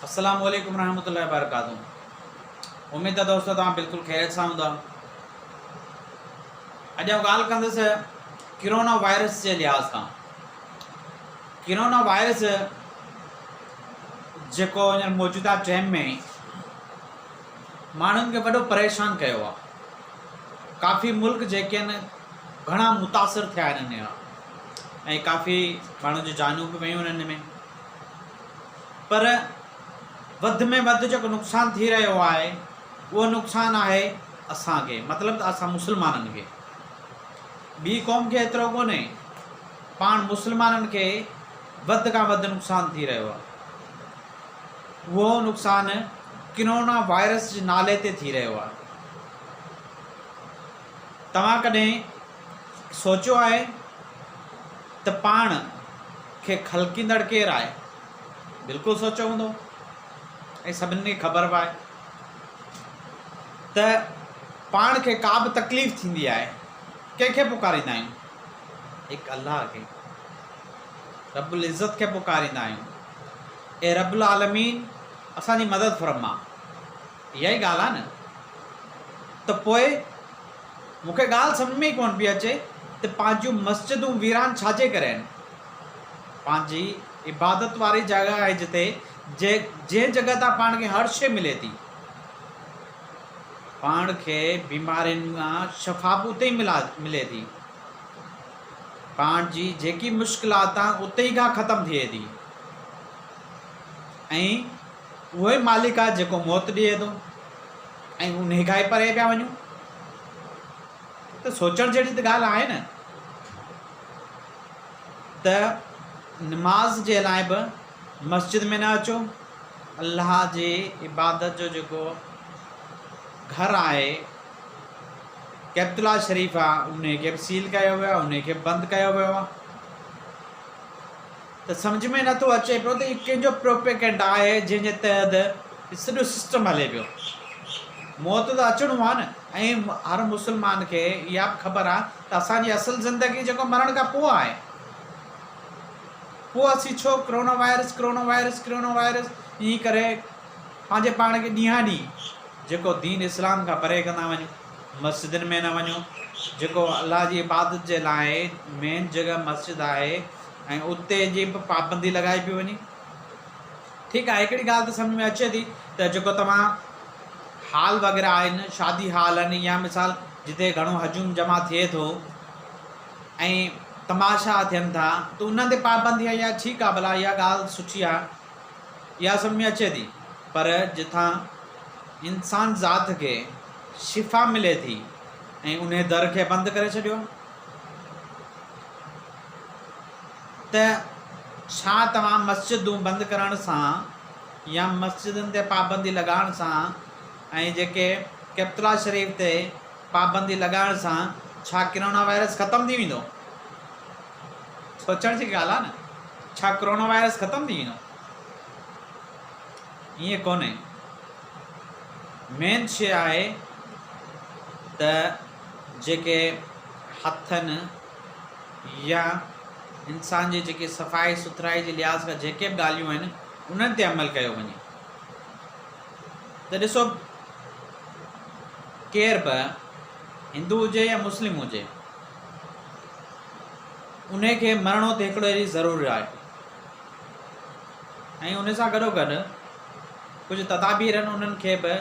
السلام عليڪم رحمة الله وبرڪاته اميد ته دوستو توهان بلڪل خيريت سان هوندا. اڄ آئون ڳالهه ڪندس ڪرونا وائرس جي لحاظ کان. ڪرونا وائرس جيڪو هينئر موجوده ٽائيم ۾ ماڻهن کي وڏو پريشان ڪيو آهي. ڪافي ملڪ جيڪي آهن گهڻا متاثر ٿيا آهن ان کان ۽ ڪافي ماڻهن جون جانيون به ويون آهن ان ۾. پر وڌ ۾ وڌ جيڪو نقصان ٿي رهيو آهي اهو نقصان آهي اسان کي مطلب ته اسان مسلمانن کي. ٻي قوم کي ايترو ڪونهي، پاڻ مسلمانن کي وڌ کان وڌ نقصان ٿي رهيو آهي. اهو نقصان ڪرونا وائرس جي نالي تي ٿي رهيو آهي. توهان ڪڏهن سوچيو آهي ته پاڻ کي خلقيندڙ ڪير آهي؟ بلڪل سوچيو هوندو ۽ سڀني کي خبر به آهي ته پاڻ کي ڪا به تڪليف ٿيندي آهي ڪنهن کي پڪاريندا آهيون؟ هڪ الله کي، رب العزت کي پڪاريندا آهيون. اي رب العالمين اسان جي مدد فرما. اها ئي ڳالهه آهي نه ته پوء مون کي ڳالهه سمجهه ۾ ئي ڪونه پئي اچي ته پنهنجون مسجدون ويران ڇا جي ڪري آهن؟ پنهنجي عبادت واري جڳهه آهي جتي جنهن جڳهه تان پاڻ کي هر شيء ملي ٿي. پاڻ کي بيمارين مان شفا به اتي ئي ملي ٿي. پاڻ جي جيڪي مشڪلات آهن اتي ئي کان ختم ٿئي ٿي ۽ اهو ئي مالڪ آهي جيڪو موت ڏئي ٿو ۽ انهي کان ئي پري پيا وڃون ته سوچڻ جهڙي ته ڳالهه آهي نه ته نماز جي لاء به مسجد ۾ نه اچو. الله جي عبادت جو جيڪو گهر آهي ڪعبة الله شريف آهي انهي کي به سيل ڪيو ويو آهي انهي کي به بند ڪيو ويو آهي ته سمجهه ۾ نٿو اچي پيو ته هي ڪنهن جو پروپيگنڊا آهي جنهن جي تحت هي سڄو سسٽم هلي پيو. موت ته اچڻو آهي نه ۽ هر مسلمان کي اها به خبر آهي ته اسان جي اصل زندگي جيڪو مرڻ کان پوء آهي. پوء اسين ڇو corona virus corona virus corona virus ائين ڪري پنهنجي پاڻ کي ڏينهان ڏينهن جيڪو دين اسلام کان پري ڪندا وڃون. مسجدن ۾ نه وڃو جيڪو الله جي عبادت جي لاء مين جڳهه مسجد آهي ۽ اتي جي به پابندي لڳائي پئي وڃي. ٺيڪ آهي هڪڙي ڳالهه ته سمجهه ۾ اچي ٿي ته جيڪو توهان هال وغيره آهن شادي هال آهن يا مثال جتي گهڻو هجوم جمع ٿئي ٿو ۽ تماشا ٿين ٿا ته انهن تي پابندي آهي اها ٺيڪ آهي ڀلا اها ڳالهه سٺي آهي اها سمجهه ۾ اچي ٿي پر جتان انسان ذات کي شفا ملي ٿي ۽ انهي در کي بند ڪري ڇڏيو ته ڇا توهان مسجدون بند ڪرڻ سان يا مسجدن تي پابندي لڳائڻ سان ۽ جيڪي ڪبتلا شريف تي پابندي لڳائڻ سان ڇا ڪرونا وائرس ختم ٿي ويندو؟ سوچڻ جي ڳالهه آهي نه ڇا ڪرونا وائرس ختم ٿي ويندو؟ ائين ڪونهي. مين شيء آهي ته جيڪي هٿن يا انسان جي جيڪي صفائي سٿرائي جي لحاظ کان جيڪي به ڳالهيون آهن انهن تي عمل ڪيو وڃي ته ڏسو ڪير به هندو هجي يا مسلم هجي ان کي مرڻو ته هڪڙو ڏينهن ضرور آهي ۽ ان سان گڏو گڏ ڪجهه تدابير آهن انهن کي به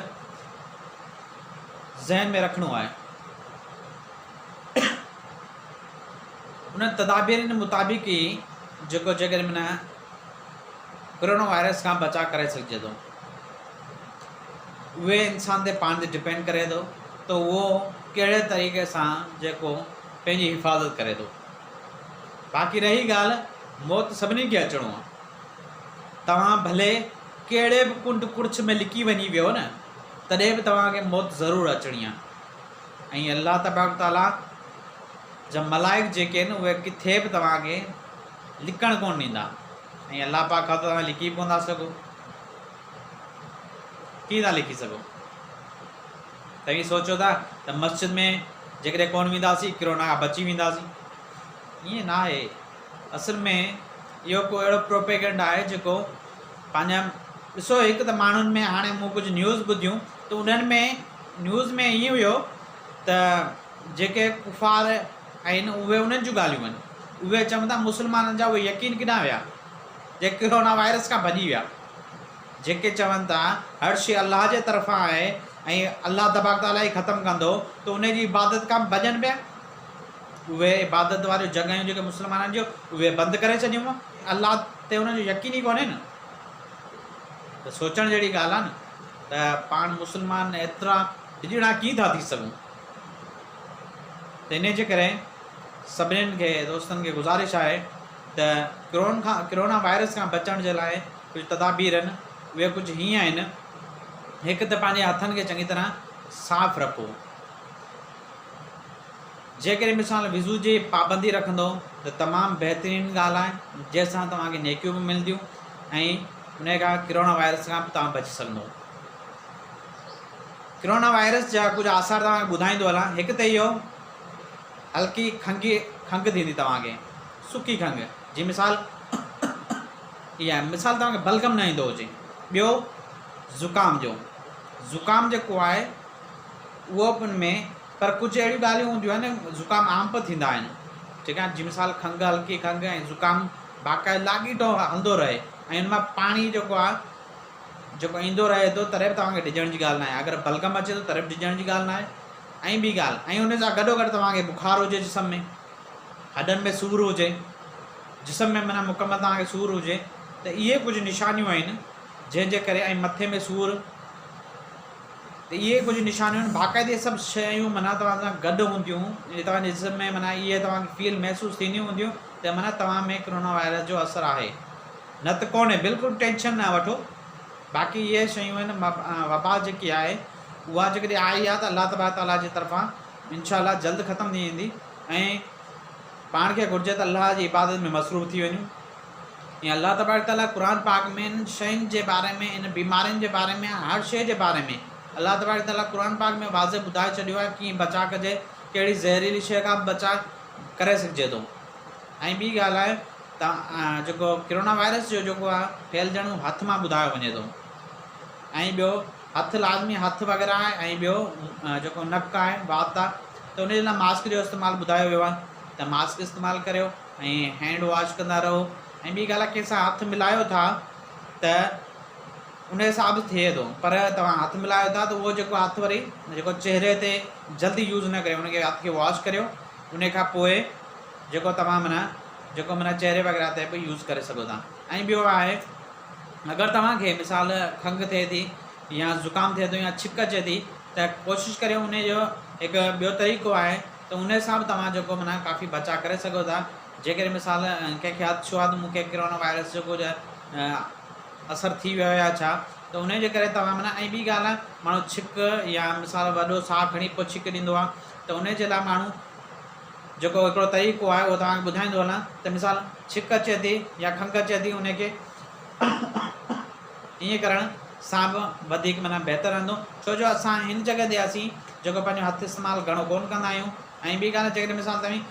ذهن ۾ رکڻو آهي. انهن تدابيرن مطابق ئي جيڪو جيڪڏهن معنيٰ ڪرونا وائرس کان بچاء ڪري سگهجي ٿو. اهي انسان تي پاڻ تي ڊپينڊ ڪري ٿو ته اهو ڪهڙي طريقي سان جيڪو پنهنجي حفاظت ڪري ٿو. باقي رهي ڳالهه موت سڀني کي اچڻو آهي. توهان ڀلي ڪهڙي به ڪنڊ ڪڙڇ ۾ لڪي وڃي ويهو نه تڏهن به توهان کي موت ضرور اچڻي آهي ۽ الله تبارڪ وتعاليٰ جا ملائڪ جيڪي آهن اهي ڪٿي به توهان کي لڪڻ ڪونه ڏيندا ۽ الله پاڪ کان توهان لڪي به ڪونه ٿا سگهو. ڪيئن ٿا لڪي سگهو؟ توهين سوچو ٿا ته مسجد ۾ جيڪڏهن ڪونه وينداسين ڪرونا کان بچي وينداسين. ائين نه آهي. اصل ۾ اهو ڪو اهڙو پروپيگنڊا آهي جيڪو پنهنجا ڏسو هڪ ته ماڻهن ۾ هاڻي مون ڪجهه نيوز ٻڌيون ته انهن ۾ نيوز ۾ ائين هيو ته جيڪي ڪفار آهن اهي انهن جون ڳالهيون آهن اهي چون ٿا مسلمانن جا اهي يقين ڪيڏانهن ويا جي ڪرونا وائرس کان ڀڄي ويا جيڪي چون ٿا هر شيء الله جي طرفان آهي ۽ الله تبارڪ تعاليٰ ئي ختم ڪندو ته ان جي عبادت کان ڀڄن پيا اهي عبادت واريون جڳهيون جيڪي مسلمانن جون اهي بند ڪري ڇڏيون الله تي انهن جو يقين ئي ڪونهي نه ته سوچڻ جهڙي ڳالهه آهي نه ته پاڻ مسلمان ايترا ڊڄڻا ڪيئن ٿا ٿي سگهون ته انهي جي ڪري سڀنين کي دوستن کي گذارش آهي ته ڪرون کان ڪرونا وائرس کان بچڻ جي لاء ڪجهه تدابير آهن اهي ڪجهه هيئن آهن هڪ ته پنهنجي هٿن کي چڱي طرح صاف رکو جيڪڏهن مثال وضو جي پابندي رکندو ته تمام بهترين ڳالهه آهي جنهن سان توهان کي نيڪيون به ملنديون ۽ ان کان ڪرونا وائرس کان به توهان بچي سگهندو. ڪرونا وائرس جا ڪجهه آثار توهان کي ٻڌائيندو هلان هڪ ته اهو هلڪي کنگهي کنگهه ٿيندي توهان کي سڪي کنگهه جي مثال اها مثال توهان کي بلغم نه ايندو هجي ٻيو زڪام جو زڪام جيڪو آهي اهو به ان ۾ پر ڪجهه اهڙيون ڳالهيون هونديون آهن زڪام عام به ٿيندا آهن ٺيڪ آهي جي مثال کنگهه هلڪي کنگهه ۽ زڪام باقاعده لاڳيتو هلندو رهي ۽ ان مان پاڻي جيڪو آهي جيڪو ايندو رهي ٿو تڏهن به توهان کي ڊڄڻ جي ڳالهه ناهي اگر بلغم اچي ٿو تڏهن به ڊڄڻ جي ڳالهه ناهي ۽ ٻي ڳالهه ۽ ان سان گڏو گڏ توهان کي بخار هجي جسم ۾ هڏن ۾ سور هجي جسم ۾ معنيٰ مڪمل توهان کي سور هجي ته اهي ڪجهه نشانيون آهن جنهن جي ڪري ۽ مٿي ۾ سور ته اهي ڪجهه نشانيون آهن باقاعدي اهي سڀ شيون معنيٰ توهان سان گڏ هونديون يعني توهان جي جسم ۾ معنيٰ اهي توهان کي فيل محسوس ٿينديون هونديون ته معنيٰ توهان ۾ ڪرونا وائرس جو اثر آهي نه ته ڪونهي بلڪل ٽينشن نه وٺو باقي اهي شيون آهن وبا جيڪي آهي اها جيڪڏهن آئي آهي ته الله تبارڪ تعاليٰ جي طرفان انشاء الله جلد ختم ٿي ويندي ۽ پاڻ کي گهرجي ته الله جي عبادت ۾ مصروف ٿي وڃون ۽ الله تبارڪ تعاليٰ قرآن پاڪ ۾ انهن شين جي باري ۾ ان بيمارين جي باري ۾ هر شيء جي باري ۾ الله تبارڪ تعاليٰ قرآن پاڪ ۾ واضح ٻڌائي ڇڏيو آهي ڪيئن بچاء ڪجي ڪهڙي زهريلي شيء کان به بچاء ڪري سگهجي ٿو ۽ ٻي ڳالهه آهي ته جيڪو ڪرونا وائرس جو جيڪو آهي ڦهلجڻ هٿ مان ٻڌايو وڃي ٿو ۽ ٻيو هٿ لازمي هٿ وغيره آهي ۽ ٻيو جيڪو نڪ آهي وات آهي ته ان جي لاء ماسڪ جو استعمال ٻڌايو ويو آهي ته ماسڪ استعمال ڪريو ۽ هينڊ واش ڪندا رهو ۽ ٻي ڳالهه ڪنهن سان هٿ ملايو ٿا ته ان حساب به ٿئي ٿو پر توهان هٿ ملايو ٿا ته اهو جيڪو هٿ وري جيڪو چهري تي جلدي يوز نه ڪريو ان کي هٿ کي واش ڪريو ان کان پوء جيڪو توهان معنيٰ جيڪو معنيٰ چهري وغيره تي به يوز ڪري سگهو ٿا ۽ ٻيو آهي اگر توهان کي مثال کنگهه ٿئي ٿي يا زڪام ٿئي ٿو يا ڇڪ اچي ٿي ته ڪوشش ڪريو ان جو هڪ ٻيو طريقو آهي ته انهي سان به توهان جيڪو معنيٰ ڪافي بچاء ڪري سگهو ٿا جيڪڏهن مثال ڪنهن کي خدشو آهي ته مون کي ڪرونا وائرس جو ڪجهه اثر ٿي ويو آهي يا ڇا ته انهي جي ڪري توهان معنيٰ ۽ ٻي ڳالهه آهي ماڻهو ڇڪ يا مثال وڏو ساهه کڻي پوء ڇڪ ڏيندو آهي ته انهي جي لاء ماڻهو جيڪو هڪڙو طريقو آهي اهو توهان کي ٻڌائيندو هلان ته مثال ڇڪ اچي ٿي يا کنگهه اچي ٿي انهي کي ائين ڪرڻ سان به وڌيڪ معنيٰ بهتر رهندو ڇو جو اسان هن جڳهه تي اسين جيڪو پنهنجو هٿ استعمال گهڻو ڪونه ڪندا آهيون ۽ ٻي ڳالهه جيڪڏهن مثال توهين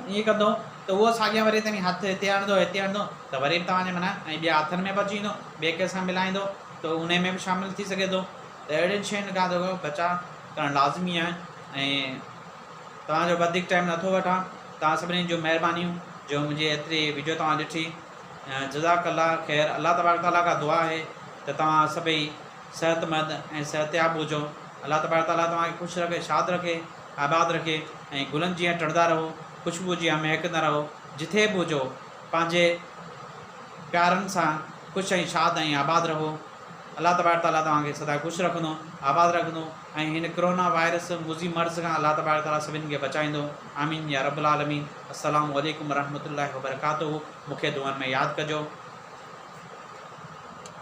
ائين ڪندو ته اهو ساڳيان وري توهين هٿ هتي هڻندو هتي هڻندو ته وري به توهان جي معنيٰ ۽ ٻيا هٿن ۾ به اچي ويندو ٻئي ڪنهن سان ملائيندو ته انهي ۾ به شامل ٿي سگهي ٿو ته اهڙين شين کان جيڪو بچاء ڪرڻ لازمي آهي ۽ توهان جو وڌيڪ ٽائيم نٿو وٺان توهان سڀني جون مهربانيون جو منهنجي ايتري وڊيو توهان ڏٺي جزاڪ الله خير الله تبارڪ تعالي کان دعا آهي ته توهان سڀئي صحتمند ۽ صحتياب هجو الله تبارڪ تعالي توهان کي خوش رکي شاد رکي آباد رکي ۽ گلن جيان ٽڙندا رهو خوشبو جيان مهڪندا رهو جٿي به هجو پنهنجي پيارن سان خوش ۽ شاد ۽ آباد رهو الله تبارڪ تعالي توهان کي سدا خوش رکندو آباد رکندو ۽ هن ڪرونا وائرس موذي مرض کان الله تبارڪ تعالي سڀني کي بچائيندو آمين يا رب العالمين السلام عليڪم ورحمة الله وبرڪاته مون کي دعائن ۾ ياد ڪجو.